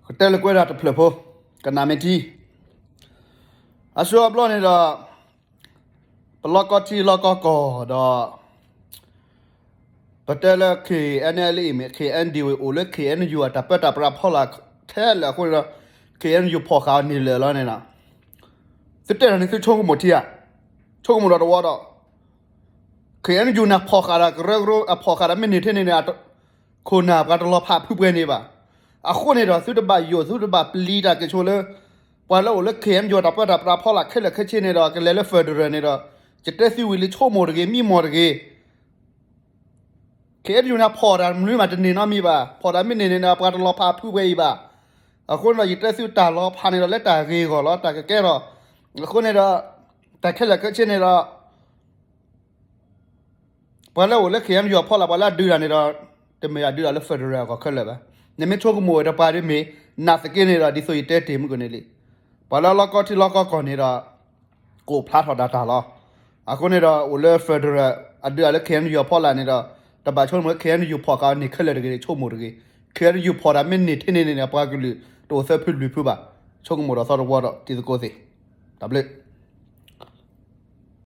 ကတဲလၢကွဲးဒၣ်တဖျၢၣ်ဖိ, ကနၣ်မ့ၢ်ထံ, အဆူအဘျီန့ၣ်ဒီး ပလီၢ်ကီၢ်ထံလီၢ်ကီၢ်ကီၢ်ဒီး ပတဲလၢ K N L A မ့ၢ် K N D O အိၣ်လၢ K N U အတၢ်ပၢတၢ်ပြးဖီလာ်ခဲလၢာ်အဃိန့ၣ်ဒီး K N U ဖီၣ်ဃာ်အီၤန့ၢ်လၢာ်လီၤန့ၣ်လီၤ. သုတဲတၢ်န့ၣ်သုဆိကမိၣ်ထံဧါ, ဆိကမိၣ်ဒီးတဝီဒီး K N U န့ၣ်ဖီၣ်ဃာ်ဒီးကရၢကရိ အဖီၣ်ဃာ်ဒီးမ့ၢ်န့ၢ်ထဲန့ၣ်န့ၣ် ခိၣ်နၢ်ပှၤတလီၤဖးဖုပှဲၤန့ၣ်ဘၣ်. အဃိန့ၣ်ဒီး သုတဘၣ်ယိၣ်သုတဘၣ်ပျံၤတၢ်က့ၤဆိလၢ ပှၤလၢအိၣ်လၢ K N U တၢ်ပၢတၢ်ပြးဖီလာ်ခဲလၢာ်ခဲဆ့န့ၣ်ဒီး ကလဲၤလၢ federal န့ၣ်ဒီး ယတဲသုဝံၤလံ ဆိကမိၣ်တဂ့ၤ မံမီၢ်တဂ့ၤ. K N U န့ၣ်ဖီၣ်တၢ်မနုၤမးတန့ၢ်နီတမံၤဘၣ်. ဖီၣ်တၢ်မ့ၢ်န့ၢ်န့ၣ်ဒီး ပှၤတလီၤဖးဖုပှဲၤအံၤဘၣ်. အဃိန့ၣ်ဒီး ယတဲသုတၢ်လီၤဖးန့ၣ်ဒီးလၢတၢ်ဂ့ၤအဂီၢ်လီၤ တၢ်ကကဲထီၣ်. အဃိန့ၣ်ဒီး တၢ်ခဲလၢာ်ခဲဆ့န့ၣ်ဒီး ပှၤလၢအိၣ်လၢ K N U အဖီလာ် ပှၤလၢအဒုးတၢ်န့ၣ်ဒီး တမ့ၢ်အဒုးတၢ်လၢ federal အဂီၢ်ခဲလၢာ်ဘၣ်. နမ့ၢ်ဆိကမိၣ်ဝဲဒီးပှၤဒ်မ့ၢ်နာ်သက့န့ၣ်ဒီး ဒ်သိးယတဲတ့ၢ်မုၢ်ကန့ၣ်လံ. ပှၤလၢအလီၢ်ကီၢ်ထံလီၢ်ကီၢ်ကီၢ်န့ၣ်ဒီး ကအိၣ်ဖျါထီၣ်ဒၣ်တၢ်လီၤ. အဃိန့ၣ်ဒီး အိၣ်လၢ federal အဒုးတၢ်လၢ K N U အဖီလာ်န့ၣ်ဒီး တဘၣ်ဆိကမိၣ် K N U ဖီၣ်ဃာ်အီၤန့ၢ်ခဲလၢာ်တဂ့ၤ ဆိကမိၣ်တဂ့ၤ. K N U ဖီၣ်တၢ်မ့ၢ်န့ၢ်ထဲန့ၣ်န့ၣ် ပှၤကလုာ်တအိၣ်သၢဖုလွံၢ်ဖုဘၣ်. ဆိကမိၣ်ဒီးသီတဝီဒီးတံၤသကိးသ့ၣ်. တၢ်ဘျုး